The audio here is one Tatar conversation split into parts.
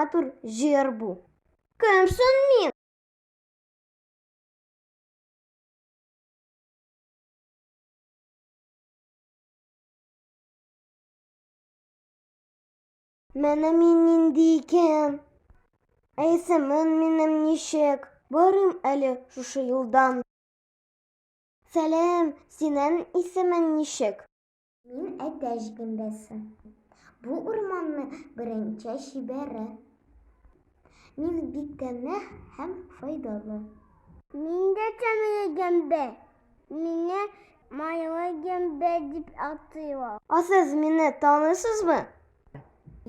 матур җыр бу. Кем соң мин? Менә мин нинди икән? Ә исемем минем ничек? Барыйм әле шушы юлдан. Сәлам, синең исемең ничек? Мин әтәч гөмбәсе. Бу урманны беренче чибәре. Мин бик тәмле һәм файдалы. Мин дә тәмле гөмбә. Мине майлы гөмбә дип атыйлар. Ә сез мине таныйсызмы?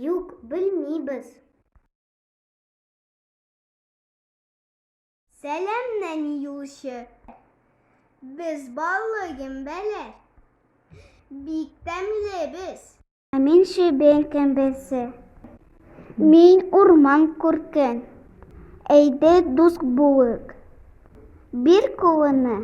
Юк, белмибез. Сәлам, нәни юлчы. Без баллы гөмбәләр. Бик тәмле без. Ә мин чебен гөмбәсе. Мин урман күркен. Әйдә дус булыйк. Бир кулыңны.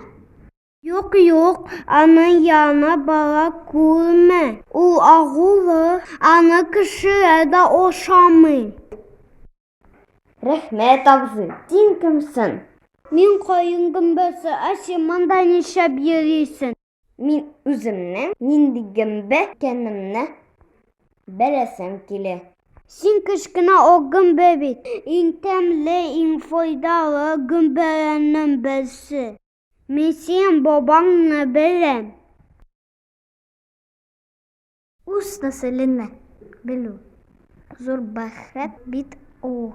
Юк, юк, аның янына бара күрмә. Ул агулы, аны кешеләр дә ашамый. Рәхмәт, абзый. Син кем соң? Мин каен гөмбәсе, ә син монда нишләп йөрисең? Мин үземнең нинди гөмбә икәнемне беләсем килә. Син кечкенә ак гөмбә бит. Иң тәмле, иң файдалы гөмбәләрнең берсе. Мин синең бабаңны беләм. Үз нәселеңне белү зур бәхет бит ул.